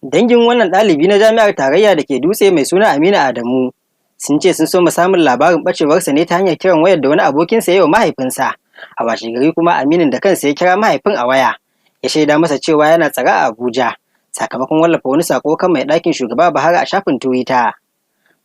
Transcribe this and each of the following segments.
Dangin wannan ɗalibi na jami'ar tarayya da ke Dutse mai suna Aminu Adamu sun ce sun soma samun labarin ɓacewarsa ne ta hanyar kiran wayar da wani abokinsa ya yi wa mahaifinsa. A washe gari kuma Aminin da kansa ya kira mahaifin a waya, ya shaida masa cewa yana tsare a Abuja sakamakon wallafa wani sako kan mai ɗakin shugaba Buhari a shafin Twitter.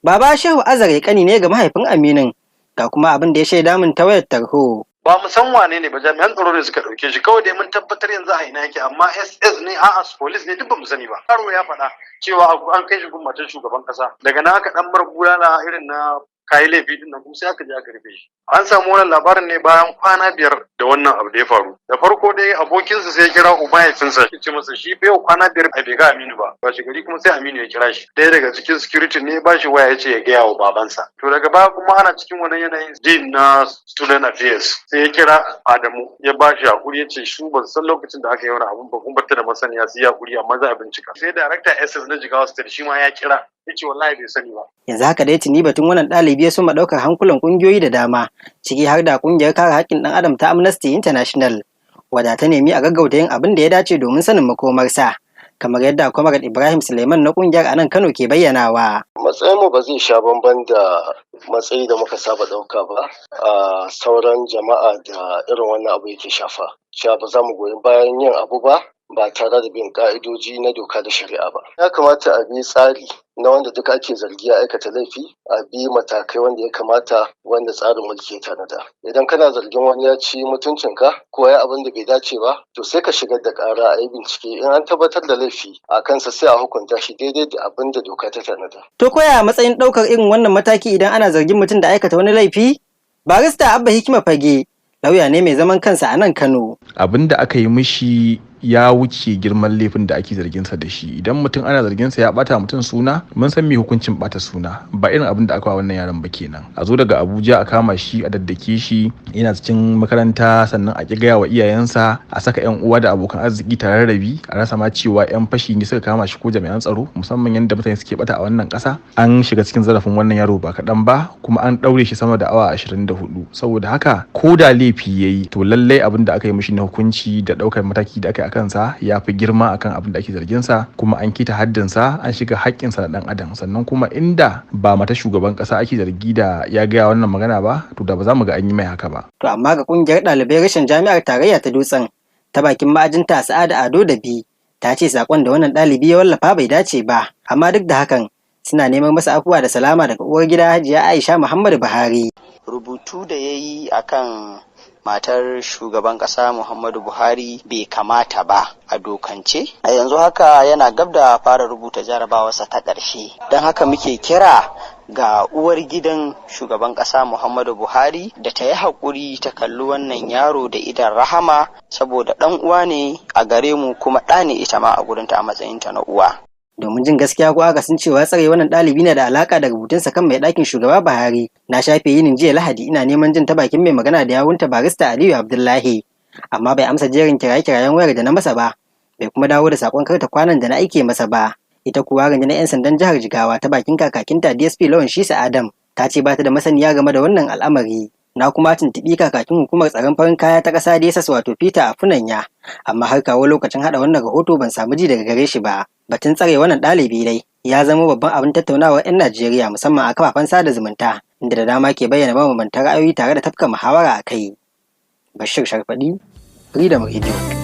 Baba Shehu Azare kani ne ga mahaifin Aminin, ga kuma abin da ya shaida min ta wayar tarho. Ba mu san wane ne ba, jami'an tsaro ne suka dauke shi. Kawai dai mun tabbatar yanzu a ina yake, amma SS ne, a'a, police ne, duk ba mu sani ba. Yaro ya faɗa cewa an kai shi gun matar shugaban kasa. Daga nan aka dan mar bulala irin na kayi laifi din nan, kuma sai aka je aka rufe shi. An samu wannan labarin ne bayan kwana 5 da wannan abu da ya faru. Da farko dai abokinsa sai ya kira mahaifinsa, ya ce masa shi fa yau kwana 5 a bai ga Aminu ba. Washe gari kuma sai Aminu ya kira shi. Ɗaya daga cikin security ne ba shi waya, ya ce ya gaya wa babansa. To daga baya kuma ana cikin wannan yanayin, dean na student affairs sai ya kira Adamu, ya ba shi hakuri, ya ce su ba san lokacin da aka yi wani abun ba, kuma da masaniya, su yi hakuri, amma za a bincika. Sai director SS na Jigawa State shi ma ya kira, ya ce wallahi bai sani ba. Yanzu haka dai tuni batun wannan ɗalibi ya soma ɗaukar hankulan ƙungiyoyi da dama, ciki har da ƙungiyar kare haƙƙin ɗan adam ta Amnesty International, wadda ta nemi a gaggauta yin abin da ya dace domin sanin makomarsa, kamar yadda Comrade Ibrahim Suleiman na ƙungiyar a nan Kano ke bayyanawa. Matsayinmu ba zai sha bamban da matsayi da muka saba ɗauka ba a sauran jama'a da irin wannan abu yake shafa. Cewa ba za mu goyi bayan yin abu ba ba tare da bin ka'idoji na doka da shari'a ba. Ya kamata a bi tsari na wanda duk ake zargi a aikata laifi, a bi matakai wanda ya kamata, wanda tsarin mulki ya tanada. Idan kana zargin wani ya ci mutuncinka ko ya abin da bai dace ba, to sai ka shigar da ƙara, a yi bincike. In an tabbatar da laifi a kansa, sai a hukunta shi daidai da abin da doka ta tanada. To koya matsayin ɗaukar irin wannan mataki idan ana zargin mutum da aikata wani laifi? Barista Abba Hikima Fage lauya ne mai zaman kansa a nan Kano. Abin da aka yi mishi ya wuce girman laifin da ake zargin sa da shi. Idan mutum ana zargin sa ya bata mutum suna, mun san me hukuncin bata suna. Ba irin abin da aka wa wannan yaron ba kenan. A zo daga Abuja a kama shi, a daddake shi yana cikin makaranta, sannan a ki gaya wa iyayensa, a saka yan uwa da abokan arziki tare rabi, a rasa ma cewa yan fashi ne suka kama shi ko jami'an tsaro, musamman yadda mutane suke bata a wannan kasa. An shiga cikin zarafin wannan yaro ba kaɗan ba, kuma an ɗaure shi sama da awa 24. Saboda haka ko da laifi yayi, to lallai abin da aka yi mishi na hukunci da ɗaukar mataki da aka yi a kansa ya fi girma akan abin da ake zargin sa. Kuma an kita haddinsa, an shiga haƙƙinsa na ɗan adam. Sannan kuma inda ba mata shugaban ƙasa ake zargi da ya gaya wannan magana ba, to da ba za mu ga an yi mai haka ba. To amma ga kungiyar ɗalibai reshen jami'ar tarayya ta Dutsen, ta bakin ma'ajinta Sa'adu Ado da Bi, ta ce sakon da wannan ɗalibi ya wallafa bai dace ba, amma duk da hakan suna neman masa afuwa da salama daga uwar gida Hajiya Aisha Muhammadu Buhari. Rubutu da ya yi akan matar shugaban ƙasa Muhammadu Buhari bai kamata ba a dokance. A yanzu haka yana gab da fara rubuta jarabawarsa ta ƙarshe. Don haka muke kira ga uwar gidan shugaban ƙasa Muhammadu Buhari da ta yi haƙuri, ta kalli wannan yaro da idon rahama, saboda ɗan uwa ne a gare mu, kuma ɗa ne ita ma a gurinta a matsayinta na uwa. Domin jin gaskiya ko akasin cewa tsare wannan ɗalibi na da alaka da rubutunsa kan mai ɗakin shugaba Buhari, na shafe yinin jiya Lahadi ina neman jin ta bakin mai magana da yawunta, Barista Aliyu Abdullahi, amma bai amsa jerin kiraye-kirayen wayar da na masa ba, bai kuma dawo da sakon karta kwanan da na aike masa ba. Ita kuwa rundunar 'yan sandan jihar Jigawa, ta bakin kakakinta DSP Lawan Shisa Adam, ta ce ba ta da masaniya game da wannan al'amari. Na kuma tuntuɓi kakakin hukumar tsaron farin kaya ta ƙasa DSS, wato Peter Afunanya, amma har kawo lokacin haɗa wannan rahoto ban samu ji daga gare shi ba. Batun tsare wannan ɗalibi dai ya zama babban abin tattaunawar 'yan Najeriya, musamman a kafafen sada zumunta, inda da dama ke bayyana mabambantan ra'ayoyi tare da tafka muhawara a kai. Bashir Sharfaɗi, Freedom Radio.